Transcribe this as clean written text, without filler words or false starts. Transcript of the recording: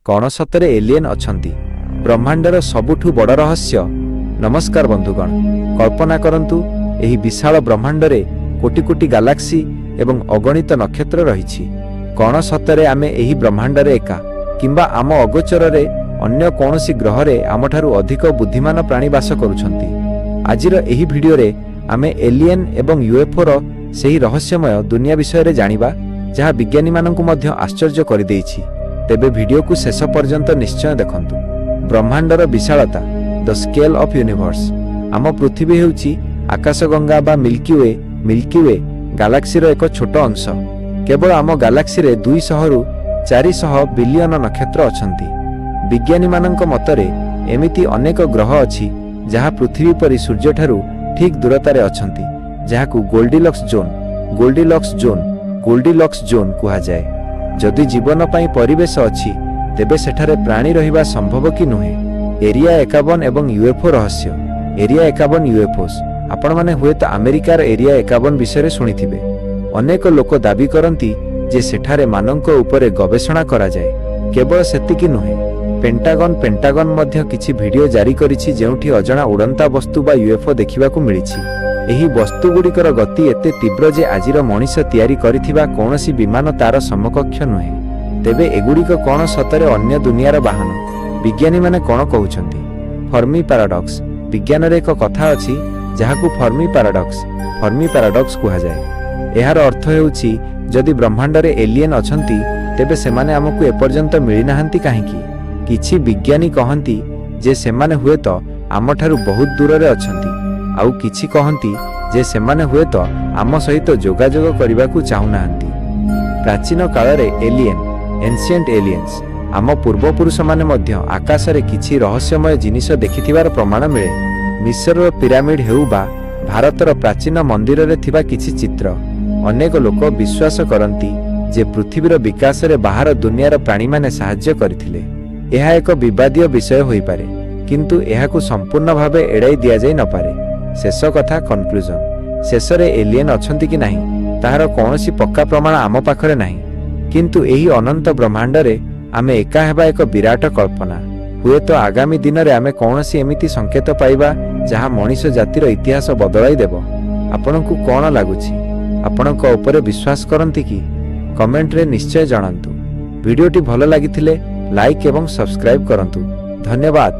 କ'ଣ ସତରେ ଏଲିଏନ୍ ଅଛନ୍ତି? ବ୍ରହ୍ମାଣ୍ଡର ସବୁଠୁ ବଡ଼ ରହସ୍ୟ। ନମସ୍କାର ବନ୍ଧୁଗଣ। କଳ୍ପନା କରନ୍ତୁ, ଏହି ବିଶାଳ ବ୍ରହ୍ମାଣ୍ଡରେ କୋଟି କୋଟି ଗାଲାକ୍ସି ଏବଂ ଅଗଣିତ ନକ୍ଷତ୍ର ରହିଛି। କ'ଣ ସତରେ ଆମେ ଏହି ବ୍ରହ୍ମାଣ୍ଡରେ ଏକା, କିମ୍ବା ଆମ ଅଗୋଚରରେ ଅନ୍ୟ କୌଣସି ଗ୍ରହରେ ଆମଠାରୁ ଅଧିକ ବୁଦ୍ଧିମାନ ପ୍ରାଣୀ ବାସ କରୁଛନ୍ତି? ଆଜିର ଏହି ଭିଡ଼ିଓରେ ଆମେ ଏଲିଏନ୍ ଏବଂ ୟୁଏଫଓର ସେହି ରହସ୍ୟମୟ ଦୁନିଆ ବିଷୟରେ ଜାଣିବା, ଯାହା ବିଜ୍ଞାନୀମାନଙ୍କୁ ମଧ୍ୟ ଆଶ୍ଚର୍ଯ୍ୟ କରିଦେଇଛି। ତେବେ ଭିଡ଼ିଓକୁ ଶେଷ ପର୍ଯ୍ୟନ୍ତ ନିଶ୍ଚୟ ଦେଖନ୍ତୁ। ବ୍ରହ୍ମାଣ୍ଡର ବିଶାଳତା, ଦ ସ୍କେଲ୍ ଅଫ୍ ୟୁନିଭର୍ସ। ଆମ ପୃଥିବୀ ହେଉଛି ଆକାଶଗଙ୍ଗା ବା ମିଲ୍କି we, Milky we ଗାଲାକ୍ସିର ଏକ ଛୋଟ ଅଂଶ। କେବଳ ଆମ ଗାଲାକ୍ସିରେ 200ରୁ 400 ବିଲିୟନ ନକ୍ଷତ୍ର ଅଛନ୍ତି। ବିଜ୍ଞାନୀମାନଙ୍କ ମତରେ ଏମିତି ଅନେକ ଗ୍ରହ ଅଛି, ଯାହା ପୃଥିବୀ ପରି ସୂର୍ଯ୍ୟଠାରୁ ଠିକ୍ ଦୂରତାରେ ଅଛନ୍ତି, ଯାହାକୁ ଗୋଲ୍ଡିଲକ୍ସ ଜୋନ୍, ଗୋଲ୍ଡିଲକ୍ସ ଜୋନ୍, ଗୋଲ୍ଡିଲକ୍ସ ଜୋନ୍ କୁହାଯାଏ। ଯଦି ଜୀବନ ପାଇଁ ପରିବେଶ ଅଛି, ତେବେ ସେଠାରେ ପ୍ରାଣୀ ରହିବା ସମ୍ଭବ କି ନୁହେଁ? ଏରିଆ 51 ଏବଂ ୟୁଏଫଓ ରହସ୍ୟ। ଏରିଆ 51, ୟୁଏଫଓସ୍। ଆପଣମାନେ ହୁଏତ ଆମେରିକାର ଏରିଆ 51 ବିଷୟରେ ଶୁଣିଥିବେ। ଅନେକ ଲୋକ ଦାବି କରନ୍ତି ଯେ ସେଠାରେ ମାନଙ୍କ ଉପରେ ଗବେଷଣା କରାଯାଏ। କେବଳ ସେତିକି ନୁହେଁ, ପେଣ୍ଟାଗନ, ପେଣ୍ଟାଗନ ମଧ୍ୟ କିଛି ଭିଡିଓ ଜାରି କରିଛି, ଯେଉଁଠି ଅଜଣା ଉଡ଼ନ୍ତା ବସ୍ତୁ ବା ୟୁଏଫଓ ଦେଖିବାକୁ ମିଳିଛି। ଏହି ବସ୍ତୁଗୁଡ଼ିକର ଗତି ଏତେ ତୀବ୍ର ଯେ ଆଜିର ମଣିଷ ତିଆରି କରିଥିବା କୌଣସି ବିମାନ ତାର ସମକକ୍ଷ ନୁହେଁ। ତେବେ ଏଗୁଡ଼ିକ କ'ଣ ସତରେ ଅନ୍ୟ ଦୁନିଆର ବାହନ? ବିଜ୍ଞାନୀମାନେ କ'ଣ କହୁଛନ୍ତି? Fermi paradox. ବିଜ୍ଞାନରେ ଏକ କଥା ଅଛି, ଯାହାକୁ ଫର୍ମି ପାରାଡକ୍ସ, ଫର୍ମି ପାରାଡକ୍ସ କୁହାଯାଏ। ଏହାର ଅର୍ଥ ହେଉଛି, ଯଦି ବ୍ରହ୍ମାଣ୍ଡରେ ଏଲିଏନ୍ ଅଛନ୍ତି, ତେବେ ସେମାନେ ଆମକୁ ଏପର୍ଯ୍ୟନ୍ତ ମିଳିନାହାନ୍ତି କାହିଁକି? କିଛି ବିଜ୍ଞାନୀ କହନ୍ତି ଯେ ସେମାନେ ହୁଏତ ଆମଠାରୁ ବହୁତ ଦୂରରେ ଅଛନ୍ତି। ଆଉ କିଛି କହନ୍ତି ଯେ ସେମାନେ ହୁଏତ ଆମ ସହିତ ଯୋଗାଯୋଗ କରିବାକୁ ଚାହୁଁନାହାନ୍ତି। ପ୍ରାଚୀନ କାଳରେ ଏଲିଏନ୍, ଏନ୍ସିଏଣ୍ଟ ଏଲିଏନ୍ସ। ଆମ ପୂର୍ବପୁରୁଷମାନେ ମଧ୍ୟ ଆକାଶରେ କିଛି ରହସ୍ୟମୟ ଜିନିଷ ଦେଖିଥିବାର ପ୍ରମାଣ ମିଳେ। ମିଶରର ପିରାମିଡ୍ ହେଉ ବା ଭାରତର ପ୍ରାଚୀନ ମନ୍ଦିରରେ ଥିବା କିଛି ଚିତ୍ର, ଅନେକ ଲୋକ ବିଶ୍ୱାସ କରନ୍ତି ଯେ ପୃଥିବୀର ବିକାଶରେ ବାହାର ଦୁନିଆର ପ୍ରାଣୀମାନେ ସାହାଯ୍ୟ କରିଥିଲେ। ଏହା ଏକ ବିବାଦୀୟ ବିଷୟ ହୋଇପାରେ, କିନ୍ତୁ ଏହାକୁ ସମ୍ପୂର୍ଣ୍ଣ ଭାବେ ଏଡ଼ାଇ ଦିଆଯାଇ ନପାରେ। ଶେଷ କଥା, କନକ୍ଲୁଜନ। ଶେଷରେ ଏଲିଏନ୍ ଅଛନ୍ତି କି ନାହିଁ, ତାହାର କୌଣସି ପକ୍କା ପ୍ରମାଣ ଆମ ପାଖରେ ନାହିଁ। କିନ୍ତୁ ଏହି ଅନନ୍ତ ବ୍ରହ୍ମାଣ୍ଡରେ ଆମେ ଏକା ହେବା ଏକ ବିରାଟ କଳ୍ପନା। ହୁଏତ ଆଗାମୀ ଦିନରେ ଆମେ କୌଣସି ଏମିତି ସଂକେତ ପାଇବା, ଯାହା ମଣିଷ ଜାତିର ଇତିହାସ ବଦଳାଇ ଦେବ। ଆପଣଙ୍କୁ କ'ଣ ଲାଗୁଛି? ଆପଣଙ୍କ ଉପରେ ବିଶ୍ୱାସ କରନ୍ତି କି? କମେଣ୍ଟରେ ନିଶ୍ଚୟ ଜଣାନ୍ତୁ। ଭିଡ଼ିଓଟି ଭଲ ଲାଗିଥିଲେ ଲାଇକ୍ ଏବଂ ସବସ୍କ୍ରାଇବ୍ କରନ୍ତୁ। ଧନ୍ୟବାଦ।